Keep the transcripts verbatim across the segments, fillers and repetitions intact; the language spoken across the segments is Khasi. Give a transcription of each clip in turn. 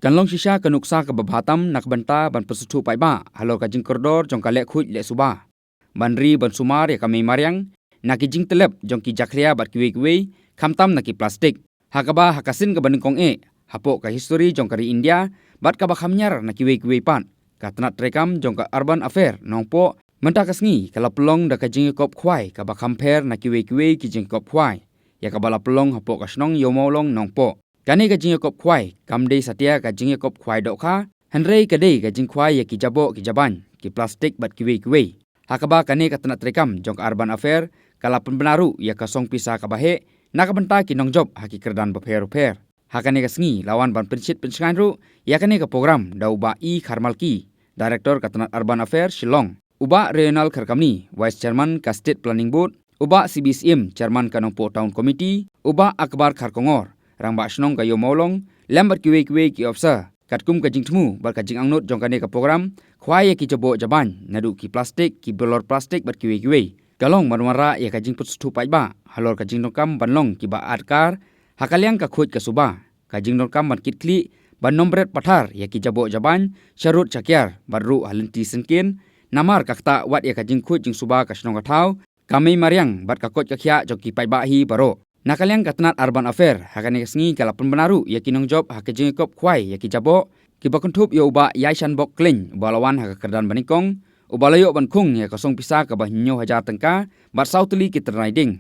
Kan long shisha ka nuksa kaba bha tam na ka bynta ban pynsngewthuh paidbah halor ka jingkordor jong ka leh khuid leh suba, ban ri ban sumar ïa ka mei mariang na ki jingtyllep jong ki jakhlia bad kiwei kiwei, khamtam na ki plastik. Ha kaba ha ka sien kaba nyngkong eh hapoh ka histori jong ka ri India bad kaba kham niar na kiwei kiwei pat, ka tnat treikam jong ka Urban Affair Nongpoh mynta ka sngi ka la pynlong da ka jingïakop khwai kaba kham pher na kiwei kiwei ki jingïakop khwai ïa kaba la pynlong hapoh ka shnong Ïewmawlong Nongpoh. Kane ka jingïakop khwai kam dei satia ka jingïakop khwai dohkha, hynrei ka dei ka jingkhwai ïa ki jaboh ki jaban, ki plastik bad kiwei kiwei. Ha kaba kane ka tnat treikam jong ka Urban Affair ka la pynbna ruh ïa ka song pisa kaba heh na ka bynta ki nongjop ha ki kyrdan bapher bapher. Ha kane ka sngi la wan ban pynshit pynshngaiñ ruh ïa kane ka program da u Bah E Kharmalki, Director ka tnat Urban Affair Shillong, u Bah Rional Kharkamni, Vice Chairman ka State Planning Board, u Bah C B Syiem, Chairman ka Nongpoh Town Committee, u Bah Akbar Kharkongor, Rangbah Shnong ka Ïewmawlong, lem bad kiwei kiwei ki officer. Katkum ka jingthmu bad ka jingangnud jong kane ka program khwai ïa ki jaboh jaban, naduh ki plastik, ki bilor plastik bad kiwei kiwei, ka long ban wanrah ïa ka jingpynsngewthuh paidbah halor ka jingdonkam ban long kiba adkar ha ka liang ka khuid ka suba, ka jingdonkam ban kit khlieh ban nym bret pathar ïa ki jaboh jaban sha rud sha kiar bad ruh ha lynti syngkien, namar ka ktah wat ïa ka jingkhuid jingsuba ka shnong ka thaw, ka mei mariang bad ka koit ka khiah jong ki paidbah hi baroh. Na ka liang ka tnat Urban Affair ha kane ka sngi ka la pynbna ruh ïa ki nongjop ha ka jingïakop khwai ïa ki jaboh, kiba kynthup ïa u Bah Ïaishanbok Khlieñ uba la wan ha ka kyrdan banyngkong, uba la ïoh ban khung ïa ka song pisa kaba hynñiew hajar tyngka bad saw tylli ki tynrai dieng.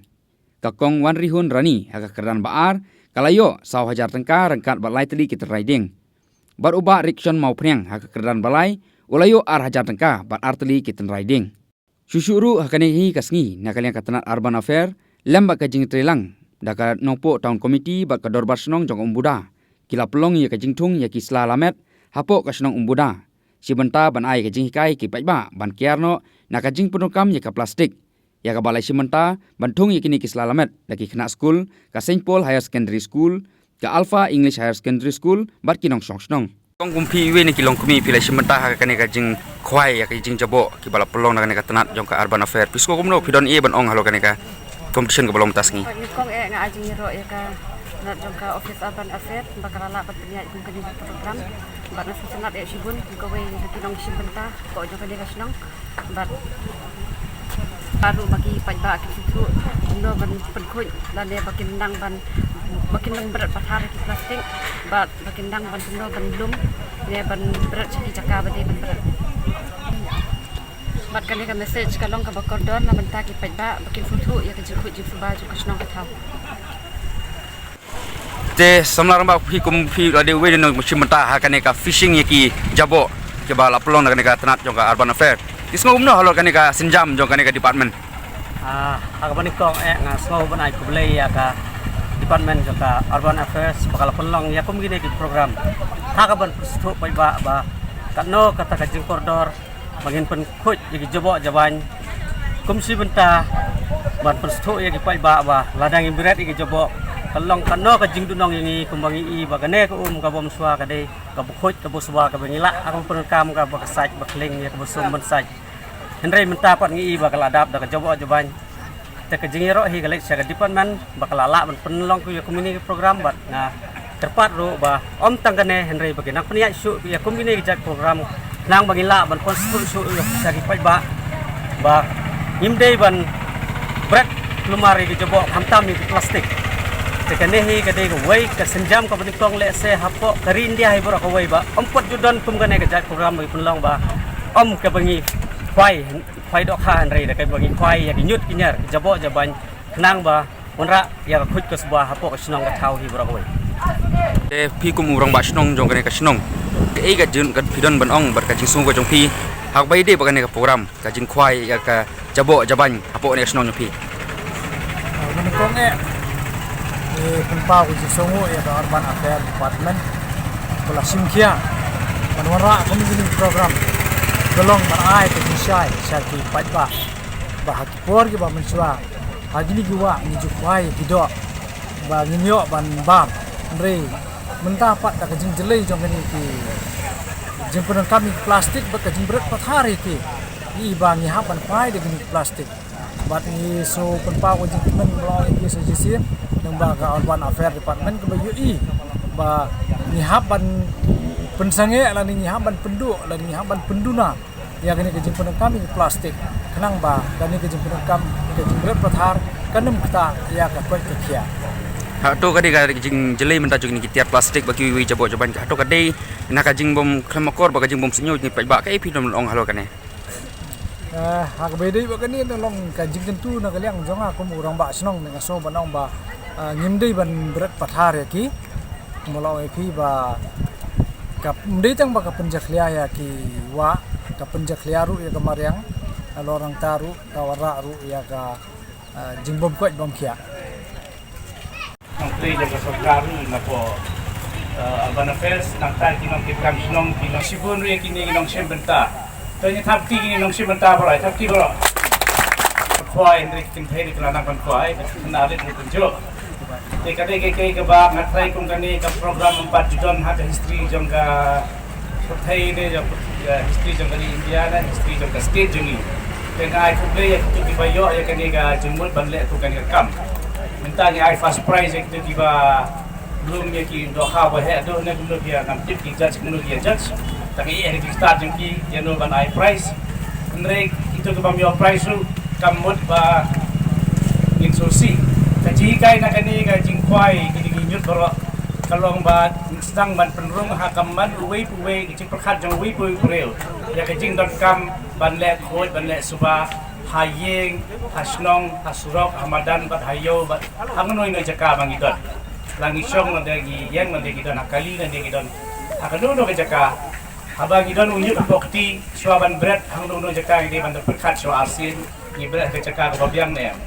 Ka Kong Wanrihun Rani ha ka kyrdan ba ar ka la ïoh saw hajar tyngka ryngkat bad lai tylli ki tynrai dieng. Bad u Bah Rikshon Mawphniang ha ka kyrdan ba lai u la ïoh ar hajar tyngka bad ar tylli ki tynrai dieng. Shuh shuh ruh ha kane hi ka sngi, na ka liang ka tnat Urban Affair lem bad ka jingïatreilang da ka Nongpoh Town Committee bad ka Dorbar Shnong jong ka Umbuda, ki la pynlong ïa ka jingthung ïa ki sla lamet hapoh ka shnong Umbuda, shi bynta ban ai ka jinghikai ki paidbah ban kiar noh na ka jingpyndonkam ïa ka plastik. Ïa kaba la shim bynta ban thung ïa kine ki sla lamet da ki khynnah skul ka Saint Paul Higher Secondary School, ka Alpha English Higher Secondary School bad ki nongshong shnong. Kong, kum phi iwei na ki longkmie, phi la shim bynta ha kane ka jingkhwai ïa ka jingjaboh kiba la pynlong na kane ka tnat jong ka Urban Affair, phi sngew kumno, phi don ei ban ong halor kane ka competition kaba long mynta sngi? Kong, eh, nga ai jingïaroh ïa ka tnat jong ka Office Urban Affair ba ka la lah ban pynïaid kum kane ka program. Bad nga sngewtynnat ïa shibun kum kawei na ki nongshim bynta ko jong kane ka shnong. Bad baroh ma ki paidbah ki sngewthuh kumno ban pynkhuid lane ba kin nang ban, ba kin nang bret pathar ki plastik, bad ba kin nang ban kumno ban lum ne ban bret sha ki jaka ba dei ban bret. Bad kane ka message ka long kaba kordor na bynta ki paidbah ba kin sngewthuh ïa ka jingkhuid jingsuba jong ka shnong ka thaw. Te samla, rangbah, phi kum phi la dei uwei na ki nongshim bynta ha kane ka fishing ïa ki jaboh kiba la pynlong na kane ka tnat jong ka Urban Affair, phi sngew kumno halor kane ka sienjam jong kane ka department? Ah, ha kaba nyngkong eh nga sngew ban ai khublei ïa ka department jong ka Urban Affairs ba ka la pynlong ïa kum kine ki program ha kaban pynsngewthuh paidbah ba katno kata ka jingkordor ba ngin pynkhuid ïa ki jaboh jaban. Kum shi bynta ban pynsngewthuh ïa ki paidbah ba lada ngi bret ïa ki jaboh, ka long kano ka jingduhnong ïa ngi, kumba ngi i ba kane ka um ka bym shuwa ka dei kaba khuid kaba shuwa kaba ngi lah ha kaba pyndonkam kaba ka sait ba khlieng ïa kaba sum ban sait. Hynrei mynta pat ngi i ba ka la dap da ka jaboh jaban. Te ka jingïaroh hi ka leit sha ka department ba ka la lah ban pynlong ïa kum kine ki program, bad nga kyrpad ruh ba ym tang kane hynrei ba kin nang pynïaid shuh ïa kum kine ki jait program khnang ba ngin lah ban pynsngewthuh shuh ïa ki paidbah ba ngim dei ban bret kulmar ïa ki jaboh khamtam ïa ki plastik. Te kane hi ka dei kawei ka sienjam kaba nyngkong lehse hapoh ka ri India hi baroh kawei ba ym pat ju don kum kane ka jait program ba ngi pynlong ba ym kaba ngi khwai khwai dohkha hynrei da kaba ngi khwai ïa ki ñiut ki ñiar ki jaboh jaban khnang ba wanrah ïa ka khuid ka suba hapoh ka shnong ka thaw hi baroh kawei. Te phi kum u rangbah shnong jong kane ka shnong, kaei ka jing ka phi don ban ong bad ka jingsngew ka jong phi ha kaba ïadei bad kane ka program ka jingkhwai ïa ka jaboh jaban hapoh kane ka shnong jong phi? Ah, kaba nyngkong eh, eh, pynpaw ka jingsngew ïa ka Urban Affairs Department ba la shim khia ban wanrah kum kine ki program, ka long ban ai ka jingshai sha ki paidbah ba ha ki por kiba mynshuwa ha kine ki wah ngi ju khwai ki doh ba ngin ïoh ban bam. Hynrei mynta pat da ka jingjyllei jong kine ki jingpyndonkam ïa ki plastik bad ka jingbret pathar ïa ki, i ba ngi hap ban khwai da kine ki plastik. Bad ngi shu pynpaw ka jingkmen ba long ïa ki suggestion lyngba ka Urban Affairs Department kaba ïohi ba ngi hap ban Pynsangeh lane ngi hap ban pynduh lane ngi hap ban pynduna ïa kane ka jingpyndonkam ïa ki plastik, khnang ba kane ka jingpyndonkam ïa ka jingbret pathar kan ym ktah ïa ka koit ka khiah. Hato ka dei ka jingjlei mynta jong kine ki tiar plastik ba kiwei kiwei jaboh jaban, hato ka dei na ka jingbym khlem akor bad ka jingbym sniew jong ki paidbah, kaei phi don ban ong halor kane? Eh, ha kaba ïadei bad kane, na long ka jingkyntu na ka liang jong nga kum u rangbah shnong, nga sngew ban ong ba, eh, ngim dei ban bret pathar ïa ki. Kumba la ong ïa phi ba ka, ym dei tang ba ka pynjakhlia ïa ki wah, ka pynjakhlia ruh ïa ka mariang, halor nangta ruh ka wanrah ruh ïa ka, eh, jingbymkoit bymkhiah. Nongtrei jong ka sorkar ruh na pdeng, eh, Urban Affairs, nangta ki nongtrei kam shnong, ki nong shibun ruh ïa kine ki nongshim bynta. To ngin thap kti kine nongshim bynta baroh, thap kti baroh. Khwai, hynrei ki kynthei ruh ki la nang ban khwai, na rit ruh pynjur. Te ka dei ka, ka, kaba nga trai kum kane ka program em pat ju don ha ka history jong ka pyrthei ne, jong, eh, history jong ka ri India ne, history jong ka state jong ngi. Te nga ai khublei ïa kito kiba ïoh ïa kane ka jingmut ban leh kum kane ka kam. Mynta ngi ai first prize ïa kito kiba lum ïa ki dohkha ba heh duh ne kumno ki ïa ngam tip ki judge kumno ki ïa judge. Tang ïa ki start jong ki ïa no ban ai prize. Hynrei kito kibym ïoh prize ruh kam mut ba ngin sngewsih. Ka jinghikai na kane ka jingkhwai kine ki ñiut baroh ka long ba sdang ban pynrung ha ka mon uwei pa uwei, ka jingpyrkhat jong uwei pa uwei u briew ïa ka jingdonkam ban leh khuid, ban leh suba ha ïing, ha shnong, ha surok, ha madan bad ha ïew bad ha kano kano jaka ba ngi don. La ngi shong lane ngi ïeng lane ngi don ha kali lane ngi don ha kano kano ka jaka. Haba ngi don u ñiut hapoh kti, shuwa ban bret ha kano kano jaka ngi dei ban pyrkhat shuwa arsien, ngi bret ha ka jaka kaba biang ne em,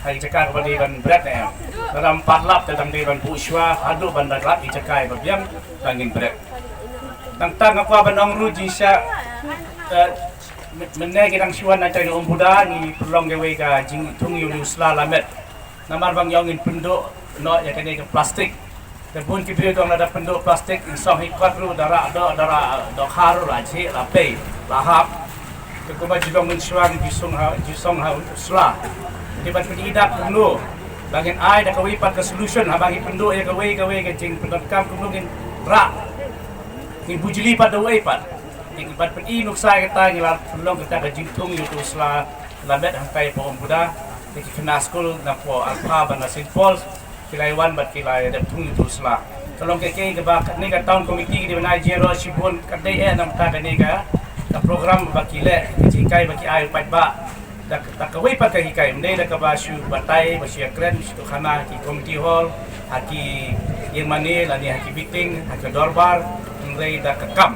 ha ka jaka kaba dei ban bret ne em. Lada ym pat lap te dang dei ban buh shuwa haduh ban da lap ïa ka jaka ba biang ba ngin bret. Nangta nga kwah ban ong ruh jingshisha, eh, mynne ki dang shu wan na jaka Umbuda ngi pynlong kawei ka jingthung ïa u sla lamet. Namar ba ngi ong ngin pynduh noh ïa kane ka plastik. Te bun ki briew ki ong lada pynduh plastik, in song hi kot ruh da rah doh, da rah dohkha ruh la jhieh, la pei, la hap. Te kumba ju long mynshuwa ngi ju song ha, ju song ha u sla. Te ban pyni dak kumno ba ngin ai da kawei pat ka solution, haba ngi pynduh ïa kawei kawei ka jingpyndonkam kumno ngin rah, ngin bujli pat da uei pat. Te ban pyni nuksa ïa kata ngi la pynlong kata ka jingthung ïa u sla lamet hangtai hapoh Umbuda. Te ki khynnah skul na poh Alpha bad na Saint Paul's ki la wan bad ki la ïa dep thung ïa u sla. Ka long kaei kaei kaba kane ka town committee ki dei ban ai jingïaroh shibun, ka dei eh namar kane ka, ka program ba ki leh, ka jinghikai ba ki ai u paidbah. Da, da kawei pat ka hikai, ym dei da kaba shu batai, ba shu ïakren, shu tuh khana ha ki community hall, ha ki ïing mane lane ha ki meeting, ha ki dorbar, hynrei da ka kam.